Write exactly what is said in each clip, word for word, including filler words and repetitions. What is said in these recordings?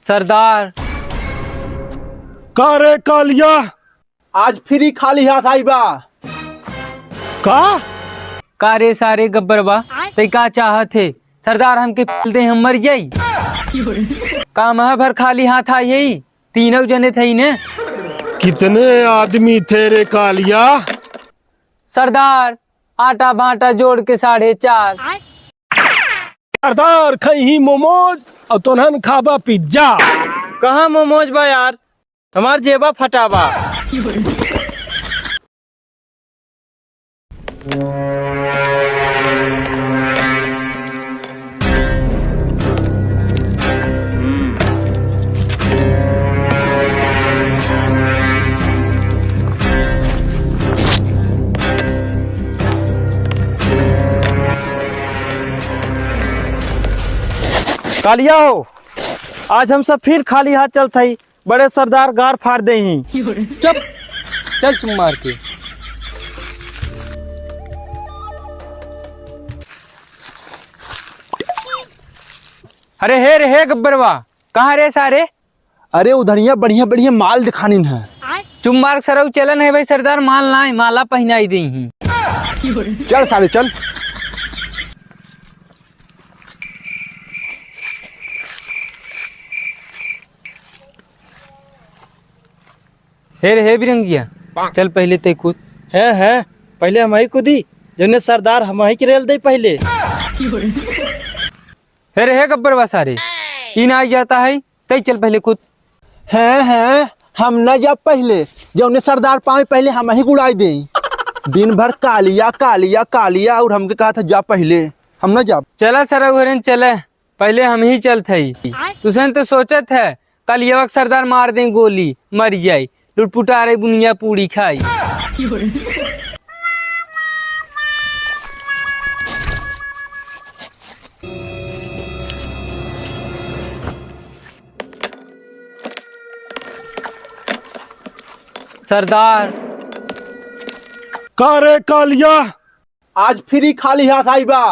सरदार। का रे कालिया? आज फिरी खाली हाथ आई बा। का? का रे सारे गब्बरवा, तै का चाहत है? सरदार हमके पील दे, हम मर जाई। का मह भर खाली हाथ आई है? तीनों जने थे ने। कितने आदमी थे रे कालिया? सरदार, आटा भाटा जोड़ के साढ़े चार। सरदार खइही मोमोज और तोनहन खाबा पिज्जा। कहाँ मोमोज बा यार, हमार जेबा फटा बा। कालिया हो, आज हम सब फिर खाली हाथ चलत हई। बड़े सरदार गार फाड़ देही। चुप, चल चुम मार के। अरे हे रे हे गब्बरवा, कहाँ रे सारे? अरे उधरिया बढ़िया बढ़िया माल दिखानिन है। चुम मार सरऊ, चलन है भाई सरदार, माल नाई, माला पहिनाई देही। चल सारे चल। हे रे, हे बिरंगिया, चल पहिले तै कूद। हैं, हैं, पहिले हमही कूदी, जौने सरदार हमही के रेल दे पहिले। हे रे, हे गब्बरवा सारे, ई ना आई जाता है, तै चल पहिले कूद। हैं, हैं, हम ना जाब पहिले, जौने सरदार पावे पहिले हमही के उड़ाई दे। दिन भर कालिया, कालिया, कालिया, और हमके कहत है जा पहिले, हम ना जाब। चला सरऊ हरेन, चला। पहिले हमही चलत हई। तुसन तो सोचत है, कालियवा के सरदार मार दे गोली, मर जाई, लुटपुटा रही बुनिया पूड़ी खाई। सरदार। का रे कालिया? आज फिरी खाली हाथ आई बा।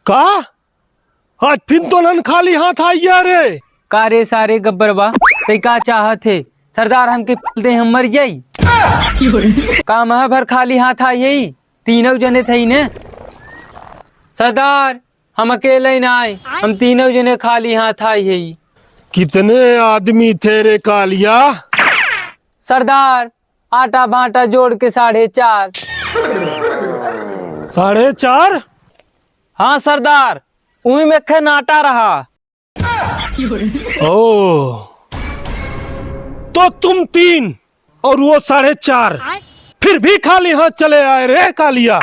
का? आज फिन तोनहन खाली हाथ आइया रे। का रे सारे गब्बरवा, तै का चाहत है? सरदार हमके पील दे, हम मर जाई। का मह भर खाली हाथ आई है? तीनों जने थे ने। सरदार, हम अकेले ही ना आए, हम तीनों जने खाली हाथ आई है। कितने आदमी थे रे कालिया? सरदार, आटा भाटा जोड़ के साढ़े चार। साढ़े चार? हाँ सरदार, उही में खे नाटा रहा। ओ, तो तुम तीन और वो साढ़े चार, फिर भी खाली हाथ चले आए रे कालिया।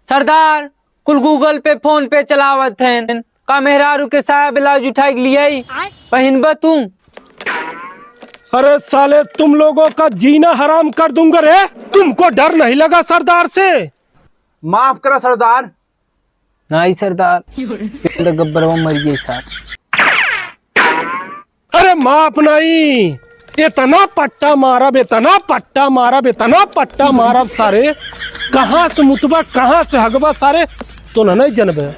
सरदार, कुल Google Pay, PhonePe चलावत हैं। का मेहरारू के साया ब्लाउज उठाई के लियाई, पहिनबा तू? अरे साले, तुम लोगों का जीना हराम कर दूंगा रे। तुमको डर नहीं लगा सरदार से? माफ करा सरदार। नाई सरदार, ये तो गब्बरवा मर गई साहब। अरे माफ नहीं, इतना पट्टा मारब, इतना पट्टा मारब, इतना पट्टा मारब सारे, कहाँ से मुतबा, कहाँ से हगबा सारे, तो न नहीं जनबे।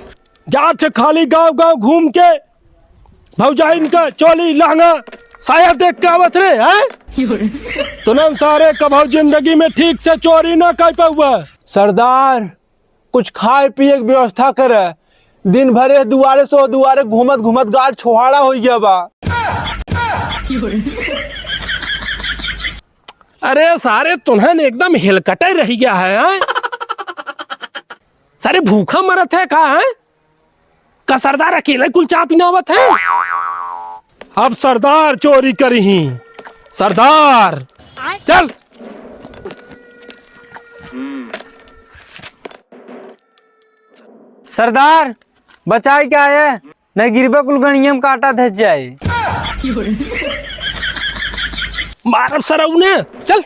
जात है खाली गांव गांव घूम के भौजाइन का चोली लहंगा साया देख के आवत रे, हैं? तोनन सारे कभौ जिंदगी में ठीक से चोरी ना कर पाउबा। सरदार, कुछ खाए पिए के व्यवस्था करे। दिन भर एह दुआरे से ओह दुआरे घूमत घूमत गाल छोहाड़ा हो गया बा। अरे सारे, तुन्हन एकदम हेलकटे रह गया है, हैं? सारे भूखा मरत है का, हैं? का सरदार अकेले कुल चाप पिनावत है? अब सरदार चोरी करिही। सरदार, चल। सरदार, बचाई के आए, नहीं गिरबे कुल गणिया में काटा धस जाए। मारब सरऊ ने, चल।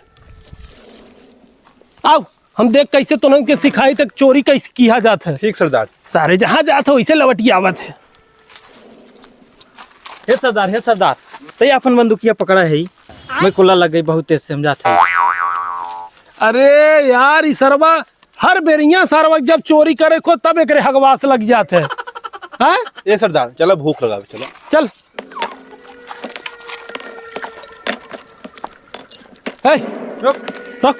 आओ, हम देख कैसे तोनन के सिखाई तक चोरी कैसे किहा जात है। ठीक सरदार। सारे जहाँ जात है वैसे लवट के आवत है। हे सरदार, हे सरदार, तै अपन बंदूकिया पकड़ा है, मैं कुल्ला लग गई बहुत तेज से, हम जात है। अरे यार, ई सरवा हर बेरिया सरवा जब चोरी करे को तब एकरे हगवास लग जात है। हाँ? ए सरदार, चलो भूख लगा, चलो। चल। ए, रुक। रुक।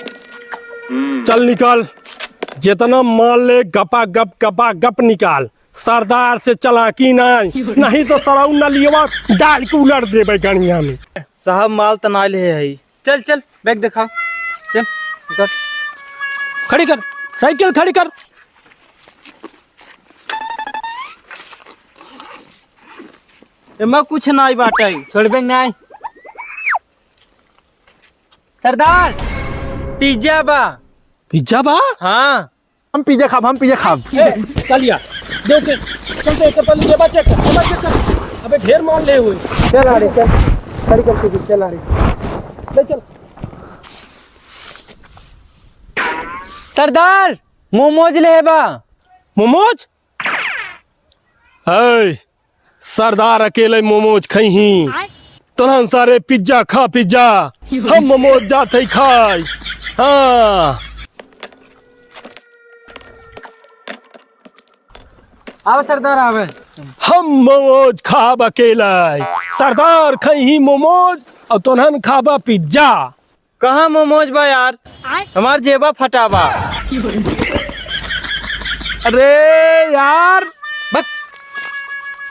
चल निकाल, जितना माल ले गपा गप, गपा गप निकाल। सरदार से चलाकी नाहीं, नहीं तो सराऊ नलियवा डाल के उलट देबे गड़िया में। साहब, माल त ना ले है। चल, चल, बैग दिखा। चल, उतर। खड़ी कर, साइकिल खड़ी कर। एमा कुछ नाई बाटे। छोड़बे नाई। सरदार, पिज्जा बा। पिज्जा बा? हाँ। हम पिज्जा खाब, हम पिज्जा खाब। ए, कालिया, देख के, चल, चल, चल, पहले जेबा चेक कर, जेबा चेक कर। अबे, ढेर माल ले हुए। चल आ रे, चल। खड़ी कर के चल आ रे। ले चल। सरदार, मोमोज लेबा। मोमोज? ए, सरदार अकेले मोमोज खइहीं। तोहन सारे पिज्जा खा पिज्जा, हम मोमोज जात हई खाई। हाँ। आवे सरदार, आवे। हम मोमोज खाब अकेले, सरदार खइहीं मोमोज अउर तोहन खाबा पिज्जा। कहाँ मोमोज बा यार? हमार जेबा फटा बा। अरे यार, बक,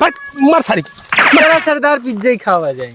बक, मर सारी। चला सरदार, पिज्जा ही खावा जाए।